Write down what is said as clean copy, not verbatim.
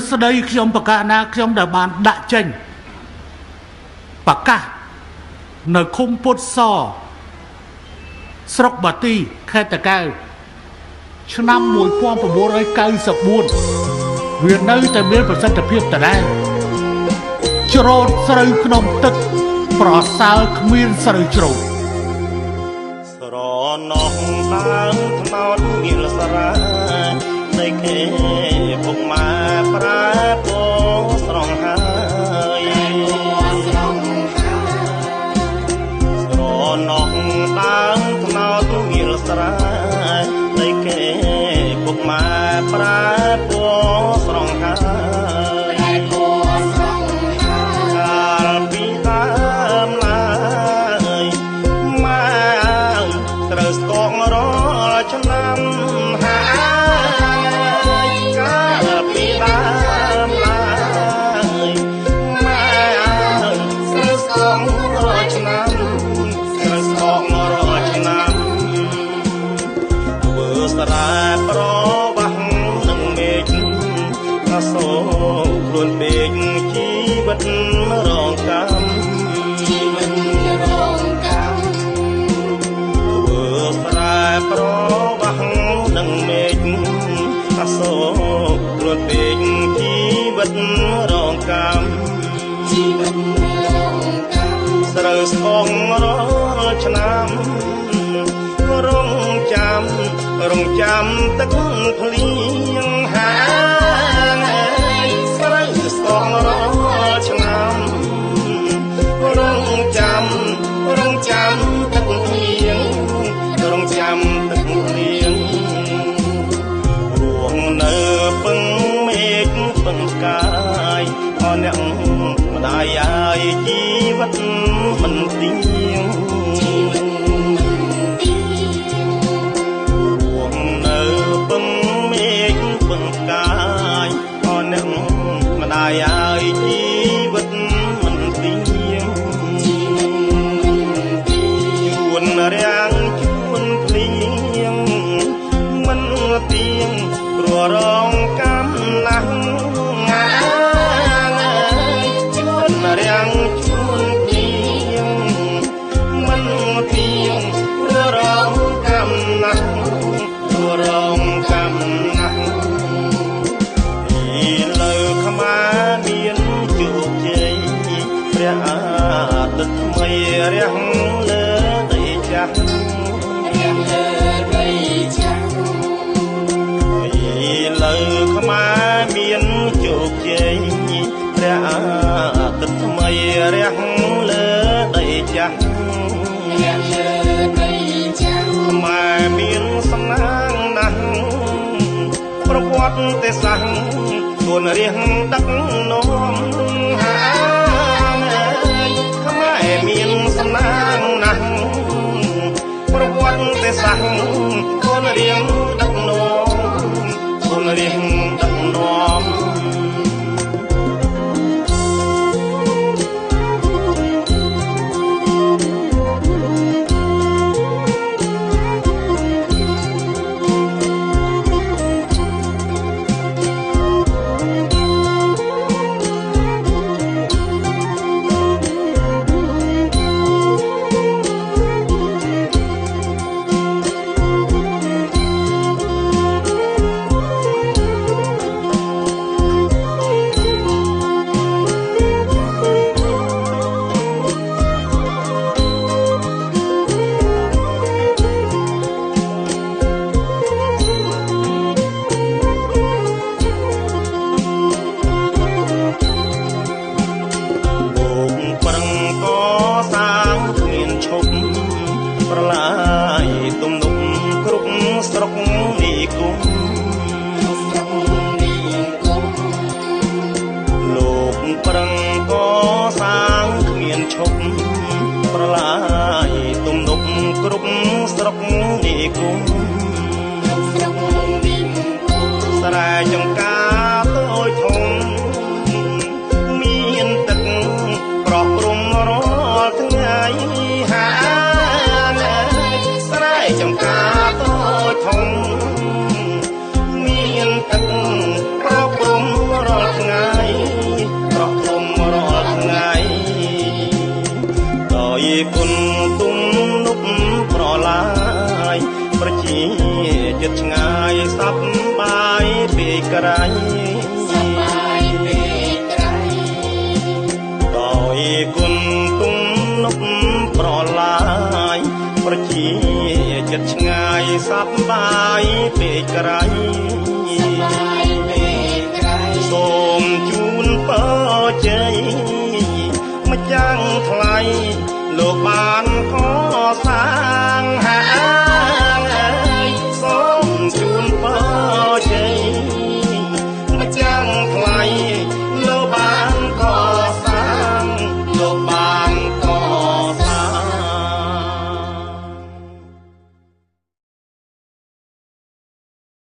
ស្ដីខ្ញុំប្រកាសណាខ្ញុំដែលបានដាក់ចេញប្រកាសនៅឃុំពុទ្ធសស្រុកបាទីខេត្តតាកែវឆ្នាំ1994វានៅតែមានប្រសិទ្ធភាពដដែលច្រូតស្រូវក្នុងទឹកប្រសើរគ្មានស្រូវច្រូតស្រណោះដើមត្នោតមានសារ៉ានៃគេពុកម៉ែប្រែពោស្រង់ហើយស្រណោះដើមត្នោតមានសារ៉ានៃគេពុកម៉ែប្រែពោស្រង់ហើយកាលពីដើមឡើយម៉ែត្រូវស្គងរាល់ឆ្នាំហើយកាលពីដើមឡើយម៉ែត្រូវស្គងរាល់ឆ្នាំត្រូវស្គងរាល់ឆ្នាំធ្វើស្រែប្រវាស់នឹងមេឃអសូរខ្លួនពេកជីវិតរងកម្មជីវិតរងកម្មធ្វើស្រែប្រវាស់នឹងមេឃអសូរខ្លួនពេកជីវិតរងកម្មជីវិតរងកម្មស្រូវស្គងរាល់ឆ្នាំរងចាំរងចាំទឹកភ្លៀងហាស្រូវស្គងរាល់ឆ្នាំរងចាំរងចាំទឹកភ្លៀងរងចាំទឹកភ្លៀងរួងនៅពឹងមេឃពឹងកាយអរអ្នកម្ដាយអាយជីវិតមិនទៀងពឹងមេឃពឹងកាយអរអ្នកម្ដាយអើយជីវិតមិនទៀងជួនរាំងជួនភ្លៀងមិនទៀងព្រោះរងកម្មណាស់ជួនរាំងជួនភ្លៀងមិនទៀងព្រោះរងកម្មណាស់រងកម្មណាស់ពីលើខ្មែរមានជោគជ័យព្រះអាទិត្យថ្មីរះលើដីចាស់រះលើដីចាស់ពីលើខ្មែរមានជោគជ័យព្រះអាទិត្យថ្មីរះលើដីចាស់រះលើដីចាស់ខ្មែរមានសំណាងណាស់ប្រវត្តិសាស្ត្រខ្លួនរៀងដឹកនាំហាខ្មែរមានសំណាងណាស់ប្រវត្តិសាស្ត្រខ្លួនរៀងដឹកនាំខ្លួនរៀងដឹកនាំប្រឡាយទំនប់គ្រប់ស្រុកនិគមលោកប្រឹងកសាងគ្មានឈប់ប្រឡាយទំនប់គ្រប់ស្រុកនិគមស្រែចំការតូចធំមានទឹកប្រោះព្រំរាល់ថ្ងៃហាស្រែចំការតូចធំមានទឹកប្រោះព្រំរាល់ ក្រៃដោយគុណទុំនប់ប្រឡាយប្រជាចិត្តឆ្ងាយសប្បាយពេកក្រៃសូមជូនពរជ័យម្ចាំងថ្លៃលោកបានកសា